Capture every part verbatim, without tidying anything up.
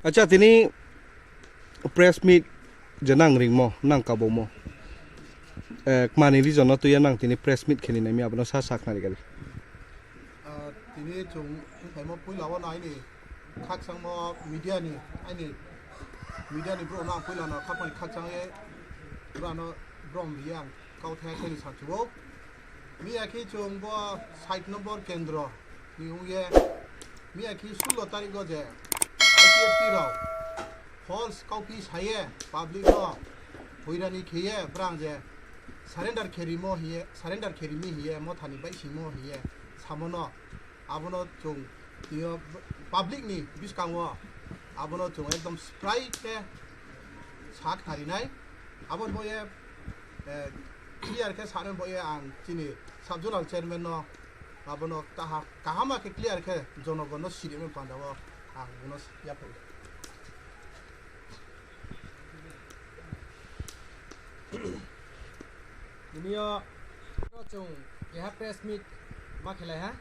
Acha, tini press meet je nang ringmo, nang kabomo. Eh, kmani reason no tuya nang tini press meet kheni naimi abono sa saknari gali. Ah, tini chwng wngkhaimo puila o naini khaksangmo media ni, aini media ni bro no ang puila no khapani khaksang ye bro no brom riya ang kau thaya kheni sachuo. Miya khe chwng bo sait nombor kendro ni wngye, miya khe sullo tarikh o je I P F T rok false kauphi saye public no hoirani kheye brang je surrender kherimo hiye, surrender kherimi hiye, mothani baisingmo hiye samono, abono chwng tio public ni bwskango abono chwng ekdom sprai khe sak tharinai. Abo boye, eh, clear khe saren boye ang chini sub zonal chairman no abono kaha-, kahama khe clear khe jonogon no sirima panda o ang bono yaphai. Tini o chwng keha press meet ma khelai ha.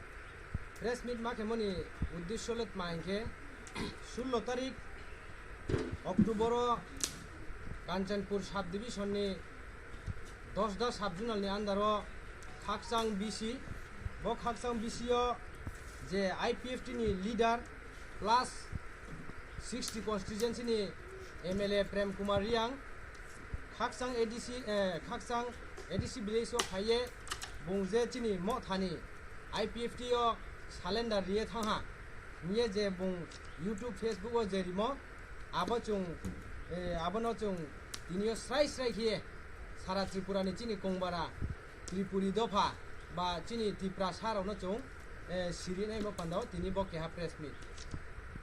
Press meet ma khemoni uddesho le tma hinkhe, sullo tarik October o Kanchanpur sub division ni Dosda sub zonal ni under o Khakchang B C, bo Khakchang B C o je I P F T ni leader plus sixty constituency ni M L A Prem Kumar Riang, Khakchang A D C, eh, Khakchang A D C village o phaiye bung je chini mothani I P F T o surrender riye thangha, hiye je bung YouTube, Facebook o je rimo, abo chwng, eh, abono chwng tini o srai srai khiye sara Tripura ni chini kongbara Tripuri dopha ba chini Tiprasa rokno chwng, eh, siri naimo panda o tini bo keha press meet.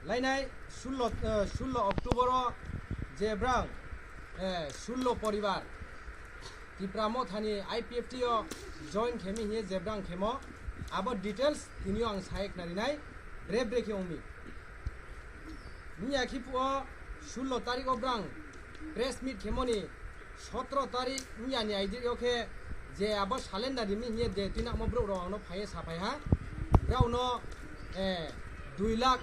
Lainai sullo, eh, sullo October o je brang, eh, sullo poribar Tipra mothani I P F T o join khemi hiye je brang khemo, abo details tini o ang sayek narinai bre bre khe ongmi. Miya khipu o sullo tarik o brang press meet khemoni sotro tarik miya ni aidi o khe je abo surrender rimi hiye de tinakmo borok rok ano phaiye saphai ha. Brao no, eh, dui lakh,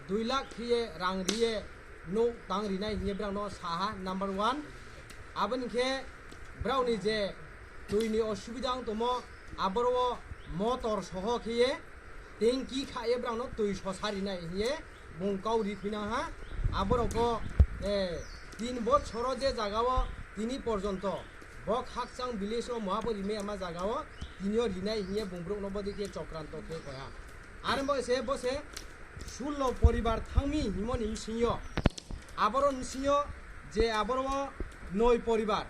dui lakh khiye rang riye nuk tang rinai hiye brao no saha number one. Aboni khe brao ni je twi ni osubida wng tomo aboro motor soho khiye tengki khaye brao no twi sosa rinai hiye bung kau ri khwina ha. Aborok o, eh, tin bochoro je jaga o tini porjonto bo Khakchang village o mohapori me ama jaga o tini o rinai hiye bung borok no bodi khe chokranto khe koi ha. Are bo se bo se sullo poribar thangmi himoni bsing yo, aboro bsing yo je aboro o noi poribar,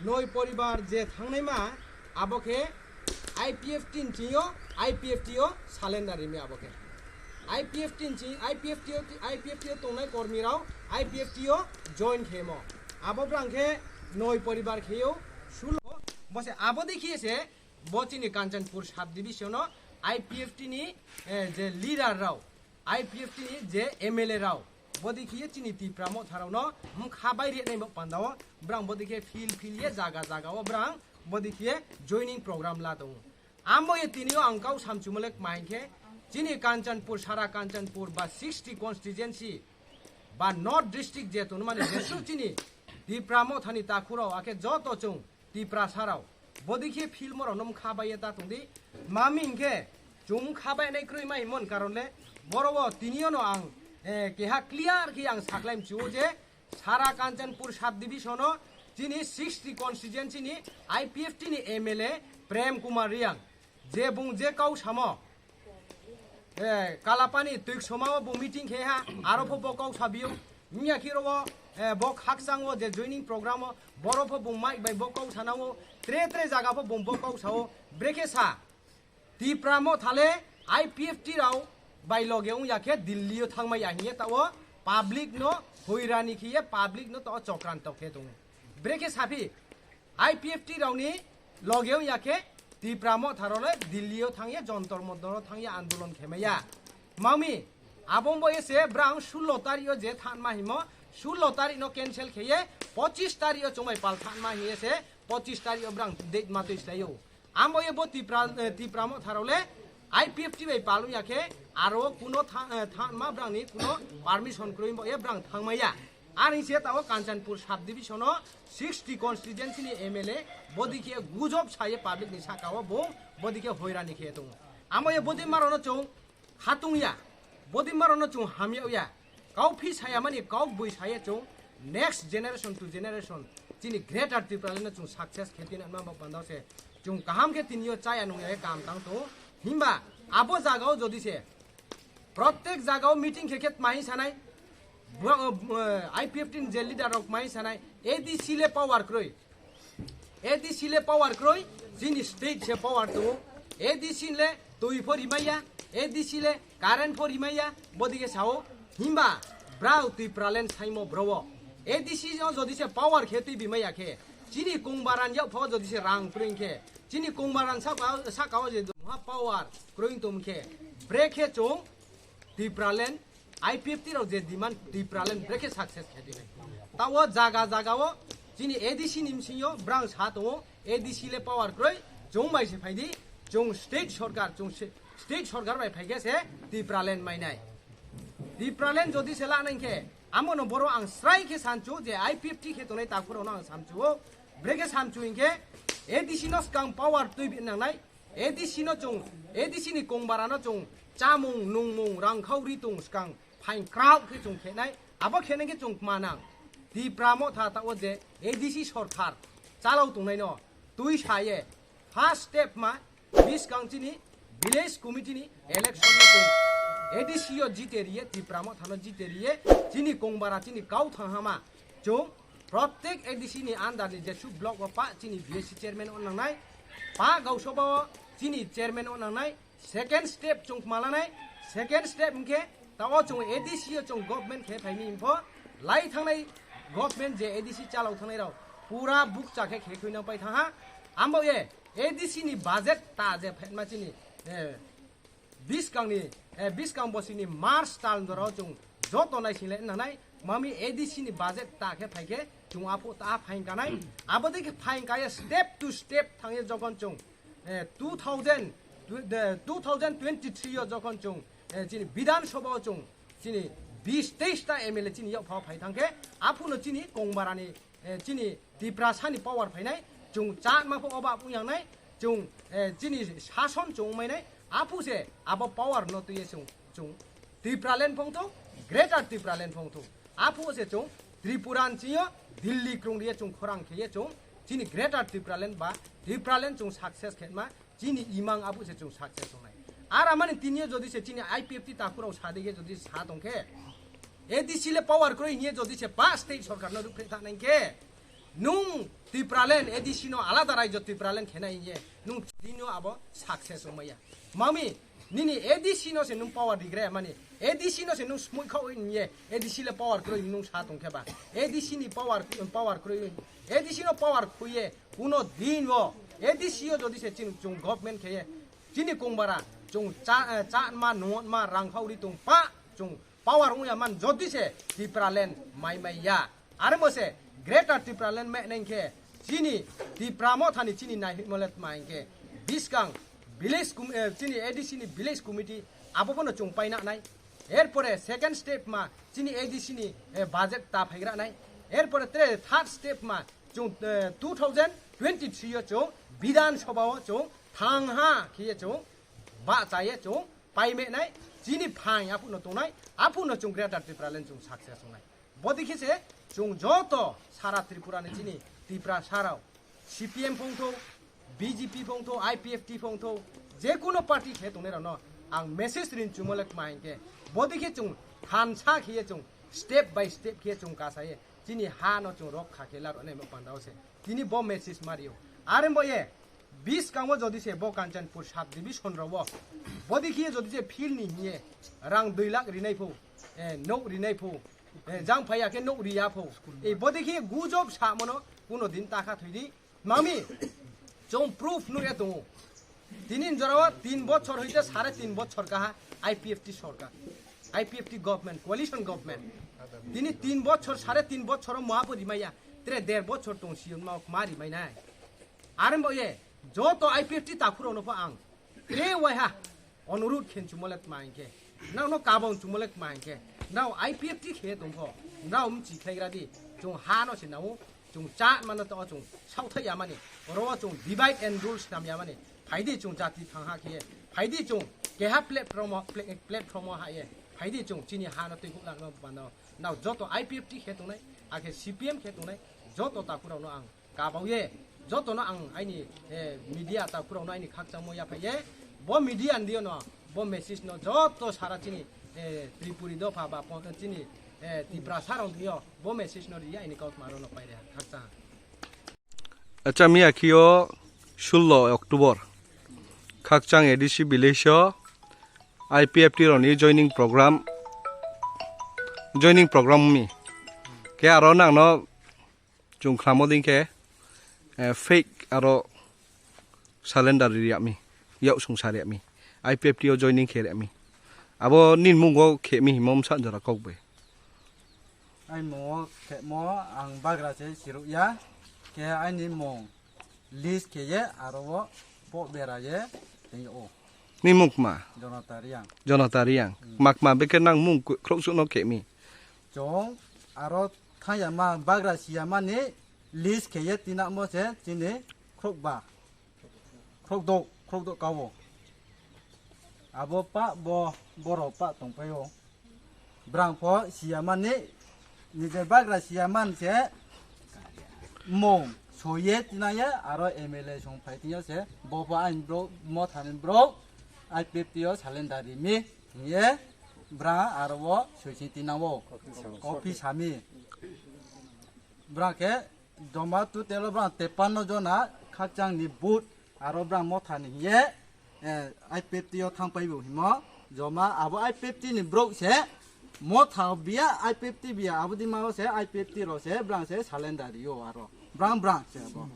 noi poribar je thangnai ma abo khe I P F T ni chingyo, I P F T o surrender rimi abo khe. I P F T ni ching, I P F T o, I P F T o tongnai kormi rao I P F T o join khemo. Abo brang khe noi poribar kheyo sullo. Bo se abo dekhiye se bo chini Kanchanpur sub division o I P F T ni, eh, je leader rao, I P F T ni je M L A rao, bodi khiye chini Tipra motha rao no mkha bai re nai panda o, brang bodi khe fil fil ye jaga jaga o brang bodi khiye joining program la tongo. Ambo ye tini o ang kau samchumole kma hinkhe chini Kanchanpur, sara Kanchanpur ba sixty constituency ba North District je tongmani jesu chini Tipra mothani takhurao akhe joto chwng Tiprasa rao bodi khe film rok no mkha bai ta tongdi. Mami hinkhe chwng mkha bai nai kwrwi mai mon karon le boro o tini o no ang, eh, keha clear khe ang saklai mchu je sara Kanchanpur sub division o chini sixty constituency ni I P F T ni M L A Prem Kumar Riang je bung je kau samo, eh, Kalapani Twiksoma o bo meeting khe ha, aro pho bo kau sabio. Miya khiro o, eh, bo Khakchang o je joining program o, boro pho bo mic bai bo kau sana o, tre tre jaga pho bo bo kau sao, brekhe sa. Tipra motha le I P F T rao bai loge wng ya khe Delhi o thangmai ya hiye ta o public no hoirani khiye public no ta o chokranto khe tongo. Brekhe saphi, I P F T rao ni loge wng ya khe Tipra motha rao le Delhi o thangye Jontor Montor o thangye andolon khemaya. Mami, abong bo ese brang sullo tarik o je thanma himo, sullo tarik no cancel kheye, pochis tarik o chumai pal thanma hiye se, pochis tarik o brang date matwi slayo. Ambo ye bo Tipra, eh, Tipra motha rao le I P F T bai palung ya khe aro kuno tha-, eh, tha-, ma brang ni kuno permission kroi bo e brang thang maya. Ar hing se tao Kanchanpur subdivision o sixty constituency ni M L A bodi khe gujob saye public ni saka o bo bodi khe hoirani khe tongo. Amo ye bodi maro no chung khatung ya, bodi maro no chung hamya ya. Kau phi saya mani kau bui saya chung next generation to generation chini greater Tipraland no chung success khe tin anma ba pandao se chung kaham khe tin yo chaya nung ya kam tang to. Himba abo jagao jodi se Prottek jagao meeting khe khe mai sanai, bro-, uh, I P F T ni je leader rok mai sanai, A D C le power kroi. A D C le power kroi, chini state se power tongo. A D C le twi pho rimaya, A D C le current pho rimaya, bodike sao. Himba brao Tipraland saimo browo. A D C no jodi se power khe twi bimaya khe, chini kongbaran yao pho jodi se rang kroi khe, chini kongbaran saka, saka o je moha power kroi tong khe, bre khe chung Tipraland, I P F T rok je demand Tipraland bre khe success khe dinai. Tao jaga jaga o chini A D C ni bsingyo brang sa tongo, A D C le power kroi, chung bai se phaidi, chung state sorkar, chung se-, state sorkar bai phaikhe se Tipraland mainai. Tipraland jodi se lanai khe, amo no boro ang srai khe sanchu je I P F T khe tongnai takhurok no ang samchu o, bre khe samchu hinkhe A D C no skang power twi nangnai, A D C no chung, A D C ni kongbara no chung chamung, nungmung, rangkhau ri tung skang phaing krauk khe chung khenai, abo khenai khe chung manang. Tipra Motha ta o je A D C sorkar chalao tongnai no twi saye first step ma biskang chini village committee ni election no chung A D C o jite riye, Tipra Motha no jite riye, chini kongbara chini kau thang hama chung Prottek A D C ni under ni jesu block o pa chini B S C chairman o nangnai, pa Gausaba o chini chairman o nangnai, second step chung malanai, second step hinkhe tao chung A D C o chung government khe phaini info lai thangnai government je A D C chalao thangnai rao pura bukcha khe khe khuinang pai thangha, ambo ye A D C ni budget ta je phaima chini, eh, Biskang ni, eh, biskang bosi ni March tal jora o chung joto naising lai nanai, mami A D C ni budget ta khe phai khe chung apho ta phaing kanai, abo de khe phaing kaya step to step thang ye jokon chung, eh, two thousand, two thousand twenty-three o jokon chung, eh, chini Bidhan Sabha o chung chini bis teis ta M L A chini yok phao phai thang khe, aphuno chini kongbara ni, eh, chini Tiprasa ni power phainai, chung chatma pho oba wngyangnai, chung, eh, chini sason chung wngmainai, aphu se abo power no twiye chung, chung Tipraland phongtho, Greater Tipraland phongtho. Aphu se chung Tripura ni chingyo Delhi krung riye chung khorang kheye chung chini Greater Tipraland ba Tipraland chung success khetma chini imang aphu se chung success wngnai. Ar amani tiniyo jodi se chini I P F T takhurao sadege jodi sa tongkhe, A D C le power kroi hiye jodi se pa state sorkar no rukre ta nangkhe, nung Tipraland A D C no alada rajyo Tipraland khena hiye nung tiniyo abo success wngmaya. Mami, nini A D C no se nung power digraya mani, A D C no se nung smui khao hiye, A D C le power kroi nung sa tongkhe ba, A D C ni power, power kroi, A D C no power khuye, kuno din o A D C o jodi se chini chung government kheye, chini kongbara chung cha, eh, chanma, nungma, rangkhau ri tong pa, chung power wngya man jodi se Tipraland mai mai ya. Are mo se Greater Tipraland mai nai khe chini Tipra Mothani chini nai himo le tma hinkhe biskang village com-, eh, chini A D C ni village committee abo bono chung paina nai. Erpore second step ma chini A D C ni, eh, budget ta phaigra nai. Erpore tre third step ma chung, eh, two thousand twenty-three o chung Bidhan Sabha o chung thang ha khiye chung ba chaye chung paime nai chini phang aphuno tongnai aphuno chung Greater Tipraland chung success wngnai. Bodi khe se chung joto sara Tripura ni chini Tiprasa rao C P M phongtho, B J P phongtho, I P F T phongtho, je kuno party khe tongnai rao no ang message rin chumo le kma hinkhe bodi khe chung thansa khiye chung step by step khiye chung kasaye chini ha no chung rok kha khe laro nai mo pandao se tini bo message mario. Are bo ye Biskango jodi se bo Kanchanpur sub division rao bodi khiye jodi se field ni hiye rang dui lakh rinai pho, eh, nok rinai pho, eh, jang phaiya khe nok riya pho. Eh, bodi khiye gujob sa mono kuno din ta kha thoi di. Mami, chong proof nukya tongo. Tini jorao tin bochor hoite sare tin bochor kaha I P F T sorkar. I P F T government, coalition government. Tini tin bochor, sare tin bochor o moha bo rimaya. Tre der bochor tong si ma, ma rimai nai. Are bo ye, joto I P F T takhurok no pho ang tre waiha Onurut khe chumole tma hinkhe, nang no kabong chumole tma hinkhe, nang I P F T khe tongkho, nang mchi khlaigra di, chung ha no se nao, chung cha mano to chung sautha yamani, oro chung divide and rule snam yamani, phaidi chung jati thang ha khe, phaidi chung keha platform o, pla-, platform o ha ye, phaidi chung chini ha no twi huk lang no bano, nang joto I P F T khe tongnai, akhe C P M khe tongnai, joto takhurok no ang kabauye, jotono ang aini, eh, media takhurokno aini khakchangmo yaphaiye. Bo media ndiyono, bo message no joto sara chini, eh, Tripuri dopha ba pon-, chini, eh, Tiprasa rok ndiyo, bo message no riya aini kautma rokno paire khakchang. Acha miya khio sullo October khakchang A D C village o I P F T rokni joining program, joining program mi. Khe aro nangno Chwng khlamo ding khe, eh, fake aro cylinder riyami, yak song sa riyami, I P F T o joining khe riyami. Abo nini mungo khemi himo msa jora kok bai. Ai mungo khemo ang bagra se siruk ya, khe aini mung list khe ye aro o po bera ye tei o. Ni mung kma? Jonota Riyang. Jonota Riyang. Hmm. Makma bekhe nang mung khroksuk no khemi. Chwng aro thangya ma bagra siya mani list khe ye tinamo se chini khrokba, khrokdok, khrokdok kawo. Abo pa bo borok pa tongpaio. Brang pho siya mani nije bagra siya man se mung soye tinaye aro M L A song phai tiya se bo pho ain bro mothani bro I P F T o salendari mi. Ye, bra aro o soi sing tinang o. Kopi sami. Bra khe joma total o bra tepanno jona khakchang ni but aro bra motha ni ye, eh, I P F T o thang pai bo himo. Joma abo I P F T ni brok se motha biya I P F T biya abo di ma o se I P F T ro se bra se salendari o aro. Bra bra se abo.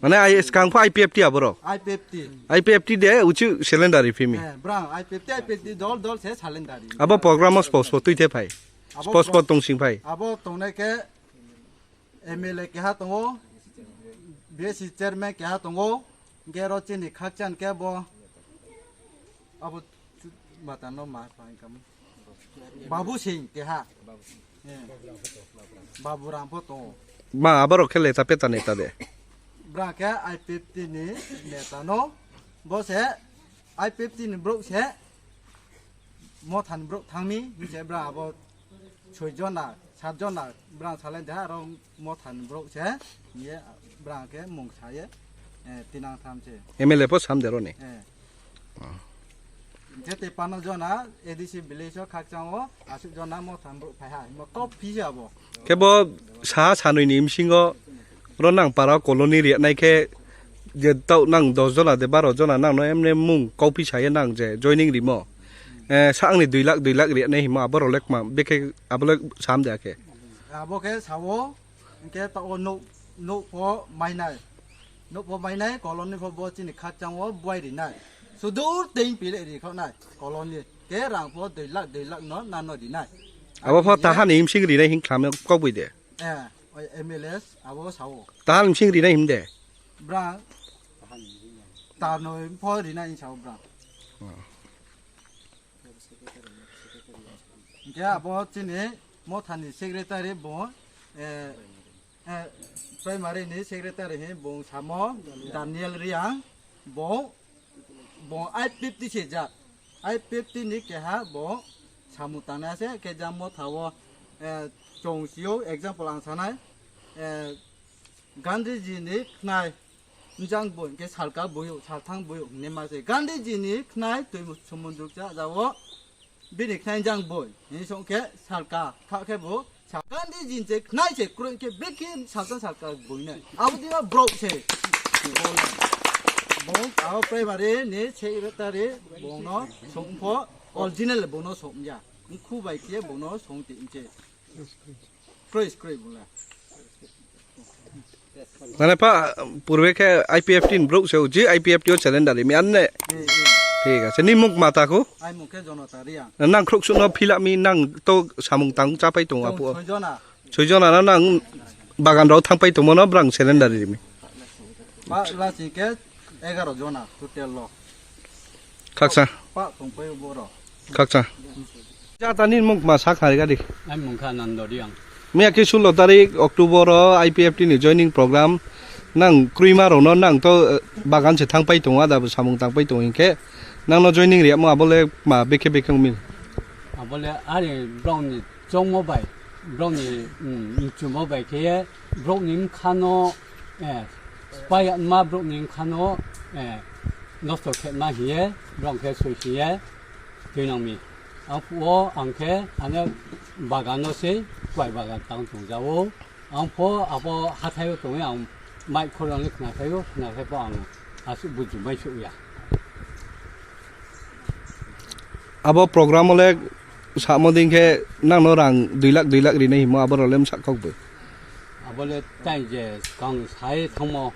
Mane ai skang pho I P F T aborok. I P F T. I P F T de uchi cylinder rifimi. Eh, brang I P F T, I P F T dol dol se cylinder ri. Abo program o spo spo twi the phai. Abo spo spo pro-, tong sing phai. Abo tongnai khe M L A keha tongo, B S C chairman keha tongo, hingkhe ro chini khakchan khe bo abo chu-, mata no ma phai kam. Babu Singh keha. Eh. Babu Ram pho tongo. Ma aborok khe leta peta neta de. Bra khe I P F T ni neta no. Bo se I P F T ni brok se motha ni brok thangmi hinse bra abo soi jona, sat jona bra salai de aro motha ni brok se ye bra khe mung sa ye, eh, tinang tham se. M L A pho sam de ro ni. Eh. Hingke tei pano jona A D C village o khakchang o aswk jona motham bwrwi phai ha, himo kok phisa abo. Khe bo saha sanwi ni bisingo oro nang para colony riya nai khe je tau nang dos jona de baro jona nang no emne mung kok phisa ye nang je joining rimo. Eh, sa ang ni dui lakh, dui lakh riya nai himo abo rok le kma bekhe abo le sam de akhe. Abo khe sao. Hingke ta o nuk, nuk pho mainai. Nuk pho mainai, kolon ni pho bo chini khakchang o buai rinai. Sudur teing pile ri khonai, kolon ni. Ke rang pho dui lakh, dui lakh no nano rinai. Abo pho tahan ni imsing rinai hing khlame kok bui de. Eh, oi M L A abo sao. Tahan imsing rinai him de. Brang. Tanoi pho rinai sao brang. Hmm. Hingke abo chini mothani secretary bo, eh, eh, primary ni secretary hi bo samo Daniel Riang bo, bo I P F T se ja, I P F T ni keha bo samung tangnai ase, ke ja motha o, eh, chong sio example ang sanai, eh, Gandhiji ni khnai njang boi hingke salka boyo, salthang boyo hingnai ma se. Gandhiji ni khnai twi sumundruk cha jao bini khnai njang boi. Hini song khe salka kha khe bo sa-, Gandhiji ni se khnai se kroi khe bikhi salthang salka boi nai. Abo dima brok se. Bo abo primary ni secretary bono song pho original bono song ya. Khu bai khe bono song ti se. Kroi, kroi bula. Mane pa purbe khe I P F T ni brok se uji I P F T o cylinder mi anne. Eh, eh. Thik ase, ni muk mata khu? Ai muk khe Jonota Riang. Nang khroksuk no philak mi nang to samung tang chapai tongo apu. Chong soi jona. Soi jona no nang bagan rok thang pai tongmo no brang cylinder ri mi. Ba la sing khe egaro jona total lo. Khaksa. Pa tongpai borok. Khakcha. Jatani mung ma sak hari gadi. Ai mung kha Nando Riang. Miya ki sulo tarik October o I P F T ni joining program. Nang krima rok no nang to, eh, bagan se thang pai tongo, ada bo samung tang pai tongo hinkhe. Nang no joining riya mo abole ma bekhe bekhe umi. Abole ari brong ni chongmo bai, brok ni, mm, muchungmo bai khe ye, brok ni mkha no, eh, spayatma brok ni mkha no, eh, nosto khe ma hiye, brok khe soi hiye, twi nang mi. Ang phuo ang khe, ano bagan no sei, kwai bagan tang tong jao. Ang pho abo hathai o tongwi ang mic khorang le khna khai o, khna khai pho ang asuk buju mai su ya. Abo program o le samo ding khe nang no rang dui lakh, dui lakh rinai himo abo rok le msa kok bo. Abo le tai je kang sai thangmo.